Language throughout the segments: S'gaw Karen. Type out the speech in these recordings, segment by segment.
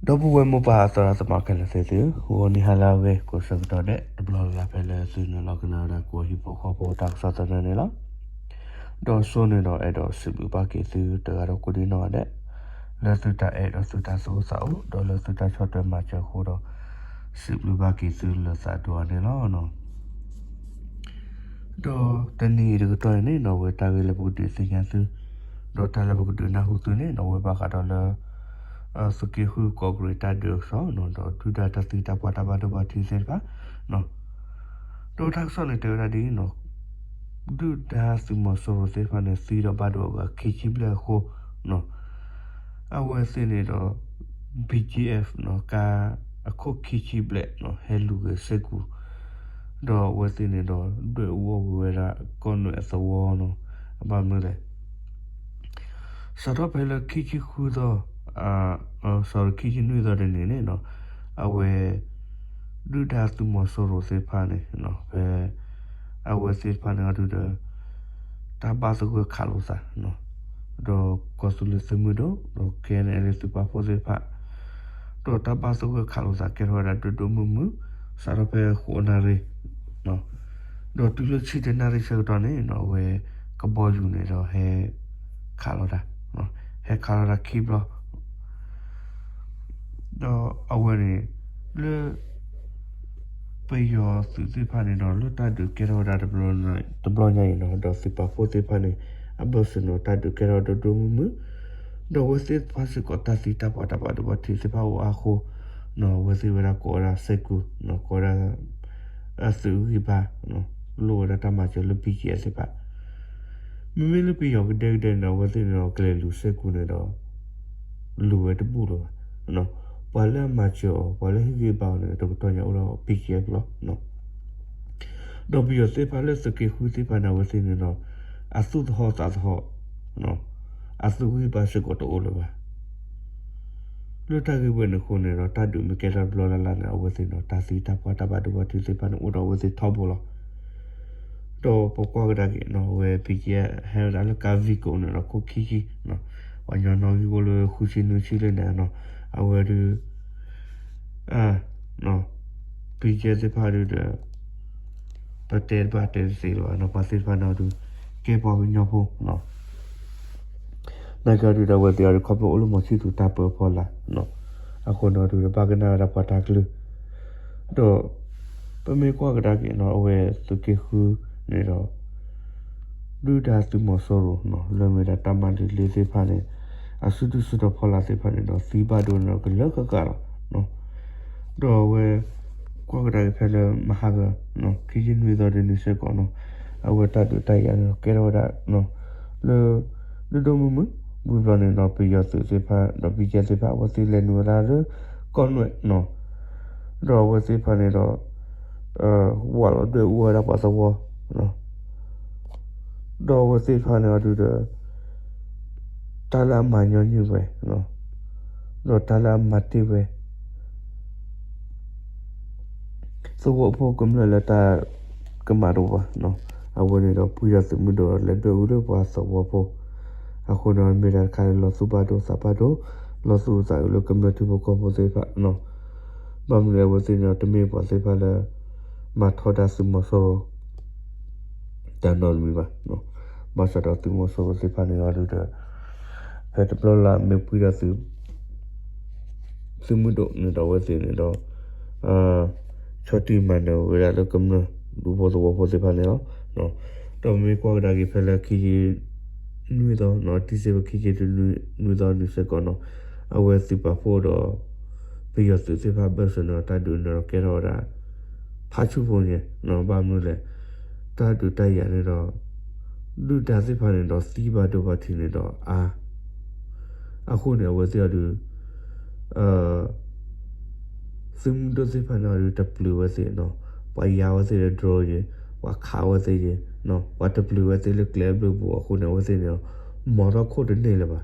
ဒီပုၢ်ဝဲၢ်မိၢ်ပၢ်သရၣ်သမါခဲလၢာ်သ့ၣ်သု, ဂီၤနံၤဟါလၢအဂ့ၤ ကိးဆၢကတီၢ်ဒဲး တဘျီလၢ်လၢ်ဖဲလၢသုနုာ်လီၤကနၣ်ဝဲဒၣ် ကီၢ်ဟံၣ်ဖိဃီဖိတၢ်ကစီၣ်သနၢၣ်န့ၣ်လီၤ. ဒီးစိန့ၣ်ဒီးအဲၣ်ဒိးစံးဘျုးဘၣ်က့ၤသုတဂၤဒီးကိးဒံနီၢ်ဂၤဒဲး, လၢသုတၢ်အဲၣ်ဒီးသုတၢ်သူၣ်အိၣ်သးအိၣ် ဒီးလၢသုတၢ်ဆီၣ်ထွဲမၤစၢၤအဃိဒီး စံးဘျုးဘၣ်က့ၤသုလၢသးဒိၣ်အါန့ၣ်လီၤ. ဒီးတနံၤအံၤတကတီၢ်အံၤန့ၣ်နီၢ် အဝဲတၢ်ဂ့ၢ်လၢပကဒုးသ့ၣ်ညါသု, ဒီးတၢ်လၢပကဒုးနၢ်ဟူသုန့ၣ်နီၢ် အဝဲဘၣ်ဃးဒီးလၢ သုးက့ဃုကီၢ်ကရံးတၢ်ဒုးအကစီၣ်နီၢ် ဒီးဒုၣ်ဒါတၢ်သံတၢ်ပှၢ်တၢ်ဘၣ်ဒိဘၣ်ထံးသ့ၣ်တဖၣ် ဒီးတၢ်ကစီၣ်န့ၣ်တဲဝဲဒၣ်ဒ်အံၤနီၢ်, ဒုၣ်ဒါသုးမီၤစိရိၤသ့ၣ်တဖၣ်န့ၣ် သံဒီးဘၣ်ဒိအဂၤခံဆံဘျဲၣ်အဃိ အဝဲသ့ၣ်န့ၣ်ဒီး BGF နီၢ် ကါအခိၣ်ခံဆံဘျဲၣ်နီၢ် ဟဲလူၤက့ၤစ့ၢ်ကီး, ဒီးအဝဲသ့ၣ်န့ၣ်ဒီး ဒွဲၣ်အူအီၣ်ကွံာ်ဝဲဒၣ်ကီၢ်နွဲၣ်အသဝီနီၢ်, အဘၣ်မနုၤလဲၣ် စးထီၣ်ဖဲလၢခံဆံဃုသီ, အ, စးထီၣ်ခံဆံနွံသီတနံၤန့ၣ်နီၢ်, အဝဲ ဒုၣ်ဒါသုးမီၤစိရိၤသ့ၣ်တဖၣ်န့ၣ် ဖဲ အဝဲသ့ၣ်တဖၣ်န့ၣ်အီၤဒုးဒီး တၢ်ဘၣ်သဂၢၢ်ခးလိာ်သး ဒီးကီၢ်သူလ့ၤသုးမုၢ်ဒိၣ် ဒီး KNLA သုးပာ်ဖှိၣ်သ့ၣ်တဖၣ် ဒီးတၢ်ဘၣ်သဂၢၢ်ခးလိာ်သးကဲထီၣ်ဝဲဒၣ်ဒိၣ်ဒိၣ်မုၢ်မုၢ်, စးထီၣ်ဖဲဃိးနၣ်ရံၣ် ဒီးတုၤလၢဆံတၢနၣ်ရံၣ်ဆၢကတီၢ်န့ၣ်နီၢ် အဝဲကဘီယူၤန့ၣ်ဒီးဟဲ ခးလီၤတၢ်, ဟဲခးလီၤတၢ်ခံဘျီ ဒီးအဝဲန့ၣ် လၢ ပယီၤသုးသ့ၣ်တဖၣ်န့ၣ်ဒီး လၢတၢ်ဒုးကဲထီၣ်ဝဲဒၣ်တဘျီညါအံၤနီၢ် ဒီးသုးပာ်ဖှိၣ်သ့ၣ်တဖၣ်န့ၣ် အဘၢၣ်စၢၤန့ၣ် တၢ်ဒုးကဲထီၣ်ဒိၣ်ဒိၣ်မုၢ်မုၢ်, ဒီးအဝဲသ့ၣ်တဖၣ်စ့ၢ်ကီးတၢ်သံတၢ်ပှၢ်တၢ်ဘၣ်ဒိဘၣ်ထံးသ့ၣ်တဖၣ်အိၣ်အါအဃိ အဝဲသ့ၣ်ဝဲဒၣ်ကိးဝဲဒၣ်စ့ၢ်ကီး ကိးဝဲဒၣ် အသုးဂံၢ်ဘါ လိၣ်ဝဲဒၣ်တၢ်မၤစၢၤလၢ BGF သ့ၣ်တဖၣ် မ့မ့ၢ်လၢပယီၤကဒဲကဒဲန့ၣ်ဒီး အဝဲသ့ၣ်န့ၣ်ဒီးကလဲၤလူၤစ့ၢ်ကီးန့ၣ်ဒီး လူၤဝဲတဘူၣ်လၢၤဘၣ်, ပှၤလၢအမၤစၢၤအီၤ ပှၤလၢဟ့ၣ်ဂံၢ်ဘါအီၤန့ၣ် တကတီၢ်ညါအိၣ်ဒီး BGF လီၤ. ဒီးပယီၤသ့ၣ်တဖၣ်လၢသုးက့ဃုသ့ၣ်တဖၣ်န့ၣ် အဝဲသ့ၣ်န့ၣ်ဒီး အသူၣ်တဟီၣ်သးတဟီၣ် အသုးဂံၢ်ဘါစ့ၢ်ကီးတအိၣ်လၢၤဘၣ်. လၢတၢ်ဂ့ၢ်ဝဲန့ၣ်အဃိန့ၣ်ဒီး တၢ်ဒုးမ့ၢ်ကဲထီၣ်တဘျီလၢ်လၢ်န့ၣ် အဝဲသ့ၣ်န့ၣ်ဒီး တၢ်သံတၢ်ပှၢ်တၢ်ဘၣ်ဒိဘၣ်ထံးသ့ၣ်တဖၣ်န့ၣ် အိၣ်ဒီးအဝဲသ့ၣ်ထီဘိလီၤ. ဒီးပကွၢ်ကဒါက့ၤနီၢ် အဝဲ BGF ဟဲဝဲဒၣ်လၢကါ Vigo န့ၣ်ဒီးခိၣ်ခံဆံ, ပှၤညီနီၣ်ဂံၢ်အိၣ်လၢဃုဆံနွံဆံလၢန့ၣ်နီၢ်, အဝဲဒုး BGF သ့ၣ်တဖၣ်ဒုးဒီး ပတဲတဘၣ်တဲတသ့လၢၤဘၣ်နီၢ် ပှၤသ့ၣ်တဖၣ်န့ၣ်အီၤဒုး ကဲပှၤကညီဖိ နာ်က့အီၤဒုးဒီး အဝဲသ့ၣ်အီၤဒုး ခီဖျိအိၣ်လၢမီၤဆံၣ်သူးတၢ်ပၢအဖီလာ် အဃိန့ၣ်အီၤဒုးဒီး ဘၣ်ကနၣ်ဝဲဒၣ်ပှၤတၢ်ကလုၢ်, ဒီး ပမ့ၢ်ကွၢ်ကဒါက့ၤနီၢ် အဝဲသုးက့ဃုန့ၣ်ဒီး ဒုၣ်ဒါသုးမီၤစိရိၤ လၢမ့ၢ်ဒၣ်တၢ်မၤလံၤလ့သ့ၣ်တဖၣ်န့ၣ် အစုဒုၣ်စုတီၤဖီလာ်သ့ၣ်တဖၣ်န့ၣ်ဒီး သံဘၣ်ဒိန့ၣ်ဒီးကလၢာ်ဃၣ်ဃၣ်လီၤ. ဒီးအဝဲ ကွၢ်ကဒါက့ၤဖဲလၢမဟါက ခံဆံနွံသီတနံၤစ့ၢ်ကီးနီၢ် အဝဲတၢ်ဒုးတၢ်ယၤန့ၣ်ဒီး ကဲထီၣ်ဝဲဒၣ် လၢ ဒိၣ်ဒိၣ်မုၢ်မုၢ် ဝံၤဘျီန့ၣ်ဒီး ပယီၤသုးသ့ၣ်တဖၣ် ဒီး BGF သ့ၣ်တဖၣ် အဝဲသ့ၣ်လဲၤနုာ်ဝဲဒၣ်လၢ ကီၢ်နွဲၣ်နီၢ် ဒီးအဝဲသ့ၣ်တဖၣ်န့ၣ်ဒီး ဝးလီၤဒွဲၣ်အူဝဲဒၣ်ပှၤသဝီ ဒီးအဝဲသ့ၣ်တဖၣ်န့ၣ်အီၤဒုးဒီး တၢ်လၢအမၤညီနုၢ်ဝဲ ဒီးတၢ်လၢအမၤတ့ၢ်ဝဲ သဝီဖိကမျၢၢ်လၢတၢ်ကမၣ်တအိၣ်ဘၣ်, အဝဲန့ၣ်ဒီး ပယီၤသုးမုၢ်ဒိၣ်လဲၤဒွဲၣ်အူလၢပှၤသဝီဖိ, အဃိန့ၣ် မ့ၢ်တၢ်တခါလၢလီၤသူၣ်ဘၣ်ဒိသးဘၣ်ဒိ, လီၤသူၣ်အုးသးအုးလၢကမျၢၢ်ထံဖိကီၢ်ဖိသ့ၣ်တဖၣ်, ဘၣ်မနုၤလဲၣ်အဝဲသ့ၣ်န့ၣ်ဒီး တမ့ၢ်ပှၤသ့ၣ်တဖၣ်လၢ မၤထီဒါသုးမီၤစိရိၤ တၢ်နီတမံၤဘၣ်, ဘၣ်ဆၣ်ဒီးသုးမီၤစိရိၤသ့ၣ်တဖၣ်န့ၣ်အီၤဒုးဒီး ဖဲတဘျီလၢ်မ့ၢ်ပှံၢ်ဒီးသုး သုးမုၢ်ဒိၣ်န့ၣ်ဒီးအဝဲသ့ၣ်န့ၣ်ဒီး ဆီၣ်တံၢ်မၤနၢၤဝဲဒၣ်လၢကမျၢၢ်ဒူဖိသဝီဖိသ့ၣ်တဖၣ်န့ၣ်လီၤ. ဒီးမ့ၢ်ကွၢ်ကဒါက့ၤဖဲလၢခံဆံ နွံသီ, ဒံၣ်စ့ဘၢၣ်ခံဆံတနွံသီန့ၣ်စ့ၢ်ကီးနီၢ် အဝဲသုးပာ်ဖှိၣ်ဒီး ပယီၤသုးသ့ၣ်တဖၣ်ဘၢၣ်စၢၤန့ၣ်ဒီး တၢ်ဒုးန့ၣ်ဒီးကဲထီၣ်ဝဲဒၣ် ဖးဆူၣ်ဖိန့ၣ်, ဘၣ်မနုၤလဲၣ် တၢ်ဒုးတၢ်ယၤန့ၣ်ဒီး ဒုၣ်ဒါသ့ၣ်တဖၣ်န့ၣ်ဒီးသံဘၣ်ဒိဘၣ်ထံးန့ၣ်ဒီးအါ အဃိန့ၣ် အဝဲသ့ၣ်အီၤဒုး သုးမုၢ်ဒိၣ်သ့ၣ်တဖၣ်န့ၣ်အီၤဒုးတပျုၤဝဲသ့ၣ်နီၢ်, ပှၤယါဝဲသ့ၣ်လၢ drone ယ့ၤ, ပှၤခးဝဲသ့ၣ်ယ့ၤ, ပှၤတပျုၤဝဲသ့ၣ်လၢကျဲအဘျုးပူၤအဃိန့ၣ် အဝဲသ့ၣ်န့ၣ်ဒီး မီၤထီၣ်ခိၣ်တန့ၢ်လၢၤဘၣ်.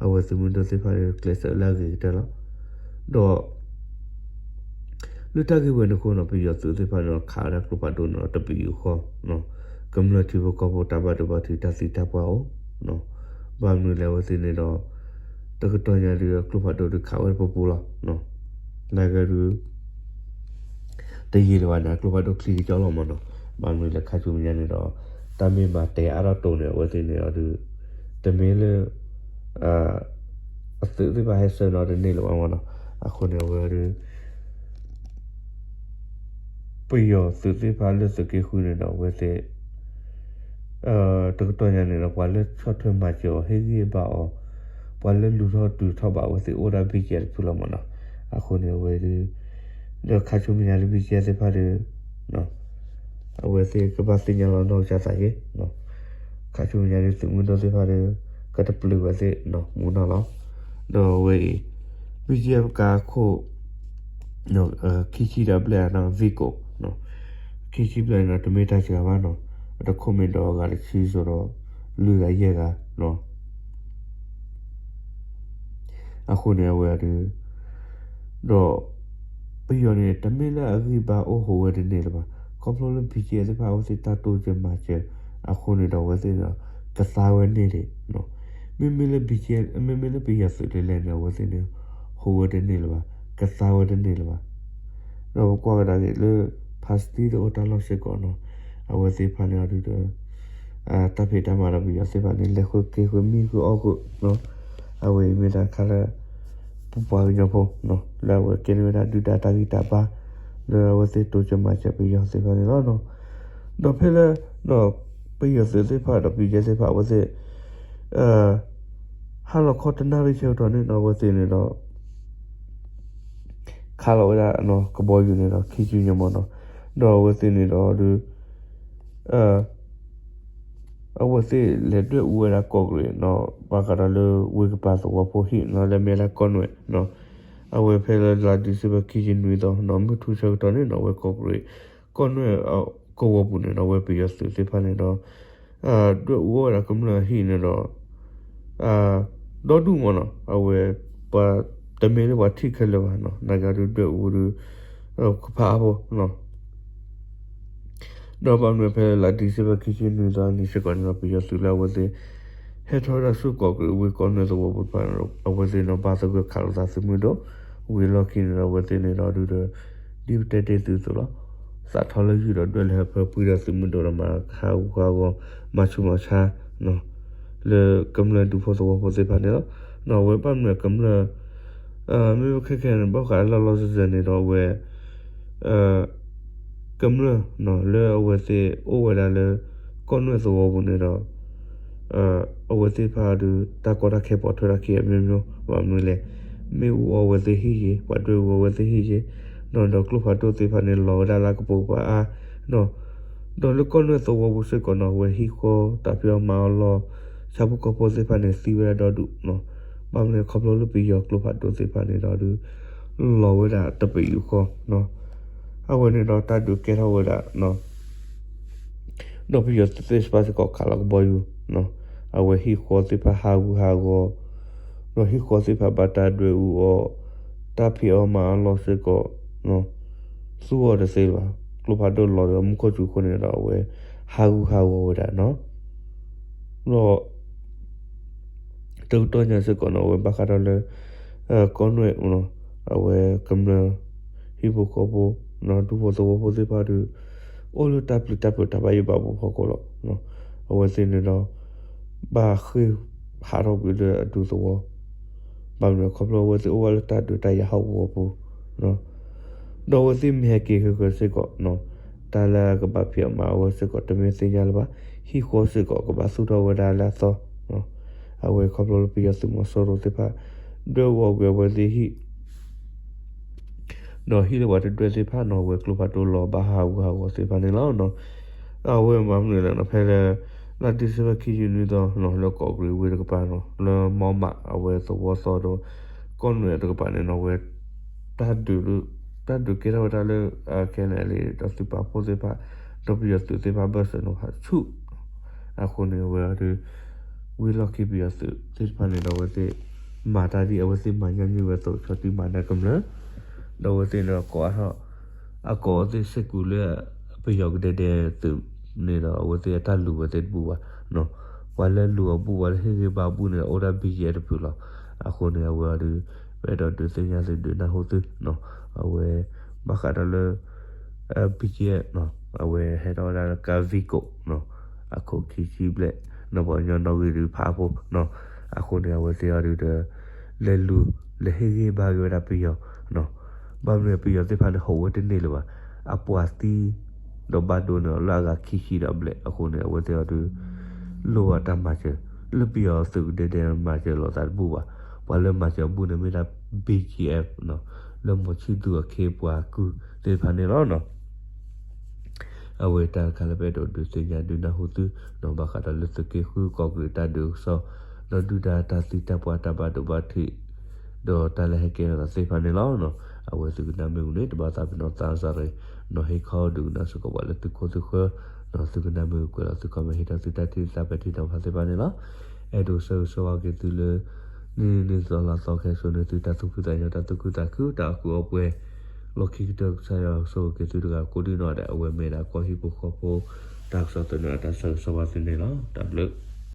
အဝဲသုးမုၢ်ဒိၣ်သ့ၣ်တဖၣ်န့ၣ် ကျဲးစၢးလၢအဂ့ၤကတၢၢ်လီၤ. ဒီး လၢတၢ်ဂ့ၢ်ဝဲန့ၣ်အဃိန့ၣ် ပယီၤသုးသ့ၣ်တဖၣ်န့ၣ်ဒီး ခးဝဲဒၣ်ကျိဖးဒိၣ်န့ၣ်ဒီးတပယူာ်ဃီ, ကမျၢၢ်ထံဖိကီၢ်ဖိတၢ်ဘၣ်ဒိဘၣ်ထံးတၢ်သံတၢ်ပှၢ်အိၣ်, ဘၣ်မနုၤလဲၣ်အဝဲသ့ၣ်န့ၣ်ဒီး တကတီၢ်ညါဒုး ကျိဖးဒိၣ်ဒုးခးဝဲတပူၤပူၤလီၤ. နာ်က့ဒုး တယံာ်လၢၤဘၣ်န့ၣ် ကျိဖးဒိၣ်ချံက့ၤကၠီလီၤမၢ်နီၤ. ဘၣ်မနုၤလဲၣ် ခါဆူမဲာ်ညါန့ၣ်ဒီး တၢ်မ့ၢ်မၤတဲအါထီၣ်တိၤန့ၣ် အဝဲသ့ၣ်န့ၣ်ဒီး တမ့ၢ်လၢ အသုးသ့ၣ်တဖၣ်ဟဲဆှၢနီတန့ၢ်လၢၤဘၣ်မၢ်နီၤ. အဃိန့ၣ် အဝဲဒုး ပယီၤသုးသ့ၣ်တဖၣ်လၢသုးက့ဃုန့ၣ်ဒီး အဝဲသ့ၣ် တကတီၢ်ညါန့ၣ်ဒီး ပှၤလၢဆီၣ်ထွဲမၤစၢၤအီၤ ဟ့ၣ်ဂံၢ်ဘါအီၤ, ပှၤလၢလူၤထီၣ်တုၤထီၣ်ဘၣ်အဝဲသ့ၣ်အိၣ်ဒၣ် ဘံၣ်ကၠဲ တဖုလီၤမၢ်နီၤ. အဃိန့ၣ် အဝဲဒုး ဒီးခါဆူမဲာ်ညါလၢ ဘံၣ်ကၠဲ သ့ၣ်တဖၣ်ဒီး အဝဲသ့ၣ်ကဘၣ်သ့ၣ်ညါလီၤနီၢ်ကစၢ်သးက့ၤ ခါဆူမဲာ်ညါဒုး သုးမုၢ်ဒိၣ်သ့ၣ်တဖၣ်ဒီး ကတပျုာ်ဝဲသ့ၣ်မူနီၤလီၤ. ဒီးအဝဲအံၤ ဘံၣ်ကၠဲ ပကါခိၣ် ခံဆံဒီးဘျဲၣ်နီၤ ဝံကိး ခံဆံဘျဲၣ်န့ၣ်ဒီး တမ့ၢ်တၢ်စှၤဘၣ်နီၤ. အတခိၣ်မ့ၢ်ဒီးအဂၤတဆံစိၤဒီး လွံၢ်ဂၤယဲၢ်ဂၤနီၤ. အဃိန့ၣ် အဝဲဒုး ဒီး ပယီၤန့ၣ် တမ့ၢ်လၢအဂံၢ်ဘါအိၣ်ဟူးဝဲတန့ၢ်လၢၤဘၣ်. ခီဖျိလၢ ဘံၣ်ကၠဲ သ့ၣ်တဖၣ် အဝဲသ့ၣ်တၢ်တိစၢၤမၤစၢၤ အဃိန့ၣ်ဒီး အဝဲသ့ၣ်န့ၣ်ဒီး ကသါဝဲန့ၢ်ဒံး မ့မ့ၢ်လၢ ဘံၣ်ကၠဲ မ့မ့ၢ်လၢပယီၤသုးလဲၤလဲၤန့ၣ် အဝဲသ့ၣ်န့ၣ် ဟူးဝဲတန့ၢ်လၢၤဘၣ်, ကသါဝဲတန့ၢ်လၢၤဘၣ်. ဒီးပကွၢ်ကဒါက့ၤလၢ ဖါစတံသ့ၣ်အိၣ်တၢ်လီၢ်စ့ၢ်ကီးနီၤ, အဝဲသ့ၣ်တဖၣ်န့ၣ်အီၤဒုးဒီး တၢ်ဖံးတၢ်မၤဒီးပယီၤသ့ၣ်တဖၣ်န့ၣ် လဲၤဃုက့ၤဃုမံဃုအီၣ်ဃုနီၤ, အဝဲအံၤမ့ၢ်တၢ်တခါလၢ ပပှၤကညီဖိနီၤ လၢအဝဲကဲန့ၢ်ဝဲဒၣ်ဒုၣ်ဒါတၢ်ဂံၢ်တၢ်ဘါ လၢအဝဲသ့ၣ်တိစၢၤမၤစၢၤပယီၤသ့ၣ်တဖၣ်န့ၣ်လီၤ. ဒီးဖဲလၢ ပယီၤသုးသ့ၣ်တဖၣ်ဒီး ဘံၣ်ကၠဲ သ့ၣ်တဖၣ် အဝဲသ့ၣ် ဟါလီၤခီတနၣ်ရံၣ်ဆၢကတီၢ်န့ၣ်နီၤ အဝဲသ့ၣ်န့ၣ်ဒီး ခးလီၤဝဲဒၣ် ကဘီယူၤန့ၣ်ဒီး ခံဆံညါမၢ်နီၤ, ဒီးအဝဲသ့ၣ်န့ၣ်ဒီးဒုး အဝဲသ့ၣ်လဲၤဒွဲၣ်အူဝဲဒၣ်ကီၢ်ကရ့ၣ်နီၤ ဘၣ်ဃးဒီးလၢဝ့ၢ်ကပၤသဝီဖိဟံၣ်နီၤ လၢအမ့ၢ်ဝဲဒၣ်ကီၢ်နွဲၣ်နီၤ, အဝဲဖဲလၢလါဒံၣ်စ့ဘၢၣ် ခံဆံနွံသီနီၤ မုၢ်ထူၣ်ဆၢကတီၢ်န့ၣ်နီၤ အဝဲကီၢ်ကရ့ၣ် ကီၢ်နွဲၣ်ကဝီၤပူၤန့ၣ်ဒီး အဝဲပယီၤသုးသ့ၣ်တဖၣ်န့ၣ်ဒီး ဒွဲၣ်အူဝဲဒၣ်ကမျၢၢ်ဟံၣ်န့ၣ်ဒီး ဒီဒူၣ်မၢ်နီၤ အဝဲ ပှၤတမ့ၢ်လၢပှၤထံၣ်ခဲလၢာ်ဘၣ်နီၤ နာ်က့ဒုးဒွဲၣ်အူဒုး ကဖးအါဖိနီၤ ဒီးဘၣ်မနုၤဖဲလါဒံၣ်စ့ဘၢၣ် ခံဆံနွံသီအနံၤစ့ၢ်ကီးန့ၣ်ဒီး ပယီၤသုးလၢအဝဲသ့ၣ် ဟဲထီၣ်ဝဲဒၣ်ဆူကီၢ်ကရ့ၣ်ဝ့ၢ်ကီၢ်နွဲၣ်သဝီပူၤတဖၣ်န့ၣ်ဒီး အဝဲသ့ၣ်န့ၣ် ဘၣ်သဂၢၢ်ခးလိာ်သးသုးမုၢ်ဒိၣ် ဝံၤလီၢ်ခံန့ၣ်ဒီး အဝဲသ့ၣ်န့ၣ်ဒီးဒုးဒီး ဒ်ပတဲတ့ၢ်သုးအသိးလီၤ. သးထီလၢယုၢ်ဒီးဒွဲၣ်လၢဟၢဖၢပှံဒီးသုးမုၢ်ဒိၣ်ဒီးမၤခးဂူာ်ဟးဂီၤ မၤဆူးမၤဆါ လၢကမျၢၢ်ဒူဖိသဝီဖိသ့ၣ်တဖၣ်န့ၣ်လီၤ. အဝဲဘၣ်မနုၤကမျၢၢ် မ့ၢ်ဝဲခဲခဲန့ၣ် ဘၣ်ဃးလၢလီၢ်စၢၤစၢၤန့ၣ်ဒီးအဝဲ ကမျၢၢ်လၢအဝဲသ့ၣ်အိၣ်ဝဲဒၣ်လၢ ကီၢ်နွဲၣ်သဝီပူၤန့ၣ်ဒီး အဝဲသ့ၣ်တဖၣ်ဒုး တၢ်ကီတၢ်ခဲပိာ်ထွဲတၢ်ခံအမျိုးမျိုး ဘၣ်မနုၤလဲၣ် မ့ၣ်အူအီၣ်ဝဲသ့ၣ်ဟံၣ်ယ့ၤ ပှၤဒွဲၣ်အူအီၣ်ဝဲသ့ၣ်ဟံၣ်ယ့ၤ ဒီးကျိဖးဒိၣ်သ့ၣ်တဖၣ်န့ၣ် လီၤဝဲဒၣ်လၢကပိာ်ကပၤအါ ဒီး ဒီးလၢကီၢ်နွဲၣ်သဝီပူၤစ့ၢ်ကီးနီၤ အဝဲဟံၣ်ဃီတၢ်ဖံးအီၣ်မၤအီၣ်လီၢ် ဆၣ်ဖိကီၢ်ဖိသ့ၣ်တဖၣ်န့ၣ် သံဝဲဒၣ်ဒီဒူၣ်နီၤ. ဘၣ်မနုၤလဲၣ် ခီဖျိလၢပယီၤကျိဖးဒိၣ်သ့ၣ်တဖၣ်န့ၣ်ဒီးဒုး လီၤဝဲဒၣ်တပယူာ်ဃီ အဝဲန့ၣ်ဒီးတၢ်ဒုးကဲထီၣ်ဝဲဒၣ် ဒီးပယီၤသုးသ့ၣ်တဖၣ်စ့ၢ်ကီးခးလီၤကဘီယူၤ အဝဲဟံၣ်ဃီသ့ၣ်တဖၣ်ဟးဂူာ်ဟးဂီၤ ဒီးဟံၣ်ဃီသ့ၣ်တဖၣ်ဘၣ်တၢ်ဒွဲၣ်အူအီၣ် တၢ်ဖံးအီၣ်မၤအီၣ်လီၢ်စ့ၢ်ကီး သူအီၤတသ့လၢၤဘၣ်. ကျိဖးဒိၣ်လီၤဒီးမူခိၣ်စူၤအဃိန့ၣ်ဒီးအဝဲ ဟးဂူာ်ဟးဂီၤဝဲဒၣ်နီၤ ဒီး တကတီၢ်ညါစ့ၢ်ကီးနီၤ အဝဲဘၣ်ဃးဒီးလၢ ကီၢ်နွဲၣ် အဝဲကမျၢၢ် ဟံၣ်ဖိဃီဖိ ဒူဖိသဝီဖိသ့ၣ်တဖၣ်ဒီး အိၣ်လၢတၢ်ပျံၤတၢ်ဖုးတၢ်ဘၣ်ယိၣ်ဘၣ်ဘှီဖီခိၣ်လီၤ. အဝဲသ့ၣ်န့ၣ်ဒီး ဘၣ်ဃ့ၢ်ဟးထီၣ်ကွံာ်လၢအဒူသဝီ ဘၣ်မနုၤခီဖျိအဝဲသ့ၣ်အိၣ်ဝဲလၢတၢ်ဒုးတၢ်ယၤဟီၣ်ကဝီၤပူၤ ဒီးအဝဲသ့ၣ်မ့ၢ်ဟဲက့ၤဃုာ်ဃုာ်စ့ၢ်ကီး တၢ်လၢအကဘၣ်ဖံးအီၣ်မၤအီၣ်ဝဲစ့ၢ်ကီးတမ့ၢ်သ့ၣ်ညါလၢၤဘၣ်. ဟံၣ်ဃီစ့ၢ်ကီးကဘၣ်သူၣ်ထီၣ်ဝဲဒၣ်လၢအသီ အဝဲခီဖျိလၢပယီၤသုးမီၤစိရိၤသ့ၣ်တဖၣ် ဒွဲၣ်အူအီၣ်ကွံာ်အဝဲသ့ၣ်ဟံၣ် ဒီးဟံၣ်လၢပှၤတဒွဲၣ်သ့ၣ်တဖၣ်နီၤ အဝဲကျိဖးဒိၣ်လီၤဘၣ်ဟးဂူာ်ဟးဂီၤသ့ၣ်တဖၣ်န့ၣ်လီၤ. အဝဲမၤမနုၤလဲၣ်နီၤ ဖဲလၢ လါဒံၣ်စ့ဘၢၣ်ခံဆံနွံသီနီၤ လၢကီၢ်ကရ့ၣ်ဝ့ၢ်တကပၤနီၤ လၢမီမးအဝဲသဝီသီဒီး ကီၢ်နွဲၣ်တကပၤန့ၣ်နီၤ အဝဲ တၢ်ဒုး တၢ်ဒုးကဲထီၣ်ဝဲဒၣ်လၢ ခဲန့ၣ်လံ ဒီးသုးပာ်ဖှိၣ်သ့ၣ်တဖၣ် ဒီးပယီၤသုးသ့ၣ်တဖၣ်ဘၢၣ်စၢၤနီၤဖးဆူၣ် အဃိန့ၣ် အဝဲဒုး ဝံၤလီၢ်ခံပယီၤသုးသ့ၣ်တဖၣ်န့ၣ်ဒီး အဝဲသ့ၣ် မၤတၢ်ဒ်အဝဲသ့ၣ်မၤညါမ့ၢ်ဝဲအသိး ဆီၣ်တံၢ်မၤနၢၤကမျၢၢ် ဒီးအဝဲသ့ၣ်န့ၣ်ဒီးကိးအါထီၣ် အကိးအဝဲသ့ၣ်စ့ၢ်ကီးလၢ ပယီၤကဒဲဒဲသုးန့ၣ်ဒီး အဝဲသ့ၣ်အတၢ်လူၤဝဲသ့ၣ်တဘူၣ်ဘၣ် ပှၤလၢလူၤအဘူၣ် ပှၤလၢဟ့ၣ်ဂံၢ်ဘါအဘူၣ်န့ၣ်ဒီး အိၣ်ဒၣ် ဘံၣ်ကၠဲ တဖုလီၤ. အဃိန့ၣ် အဝဲအံၤဒီး ပအဲၣ်ဒိးဒုးသ့ၣ်ညါသုဒုးနၢ်ဟူသုနီၤ, အဝဲ ဘၣ်ဃးဒီးလၢ BGF နီၤ, အဝဲဟဲထီၣ်ဝဲဒၣ်လၢကါ vehicle နီၤ, အခိၣ်ခံဆံဘျဲၣ်နီၤ, ပှၤကညီနီၣ်ဂံၢ်ဒုးဖးအဖိနီၤ, အဃိန့ၣ် အဝဲသ့ၣ်အံၤဒီး လဲၤလူၤ လဲၤဟ့ၣ်ဂံၢ်ဘါက့ၤဝဲဒၣ်ပယီၤနီၤ, ဘၣ်မနုၤ ပယီၤသ့ၣ်တဖၣ်န့ၣ် ဟိးဝဲတန့ၢ်လၢၤဘၣ်, အပှၤသံ ဒီးဘၣ်ဒိန့ၣ်လၢအဂၤခံဆံဒီးဘျဲၣ်အဃိန့ၣ် အဝဲသ့ၣ်အံၤဒီး လိၣ်ဘၣ်တၢ်မၤစၢၤ, လၢပယီၤသုးကဒဲဒဲမၤစၢၤလိာ်သးတဘူၣ်ဘၣ်, ပှၤလၢမၤစၢၤဘူၣ်န့ၣ်မ့ၢ်ဒၣ် BGF နီၤ, လၢမီၤဆံၣ်သူၤအခ့အပှၤကုၢ်သ့ၣ်တဖၣ်န့ၣ်လီၤနီၤ. အဝဲတၢ်တခါလၢပအဲၣ်ဒိးဒုးသ့ၣ်ညါဒုးနၢ်ဟူသုနီၤ, ဘၣ်ဃးဒီးလၢသုးက့ဃုကီၢ်ကရံးတၢ်ဒုးကစီၣ်, ဒီးဒုၣ်ဒါတၢ်သံတၢ်ပှၢ်တၢ်ဘၣ်ဒိဘၣ်ထံး, ဒီးတၢ်လၢဟဲကဲထီၣ်သ့ၣ်တဖၣ်န့ၣ်လီၤ. အဝဲသုကနၣ်မ့ၢ်ဝံၤန့ၣ် တဘၣ်သးပ့ၤနီၣ်သးစၢ်ရ့ၣ်နီၤ, ဟ့ၣ်ခီဒုးကနၣ်စ့ၢ်ကီးပှၤလၢသုခိၣ်သုဃၢၤနီၤ, သုကနၣ်မ့ၢ်ဝံၤကွဲးလီၤသု comment ဟ့ၣ်ထီၣ်သုတၢ်ထံၣ်သးပဲာ်ထံနီၤဖးသ့ၣ်တဖၣ်န့ၣ်လီၤ. အဲၣ်ဒိးဆၢဂ့ၤဆၢဝါက့ၤသုလၢ နံၤနံၤသီလါသီခဲစိာ်န့ၣ် သုတၢ်သူၣ်ခုသးညီ တၢ်သူၣ်ခုသးခု တၢ်အီၣ်ကုၢ်အီပှဲၤ လီၢ်ခံကတၢၢ် ကစၢ်ယွၤကဆိၣ်ဂ့ၤက့ၤသုတဂၤကိးဒံနီၢ်ဒဲး အဝဲမ့ၢ်ဒၣ်ကီၢ်ဟံၣ်ဖိဃီဖိ တၢ်ကစီၣ်သန့အတၢ်ဆၢဂ့ၤဆၢဝါသုန့ၣ်လီၤ. တၢ်ဘျုး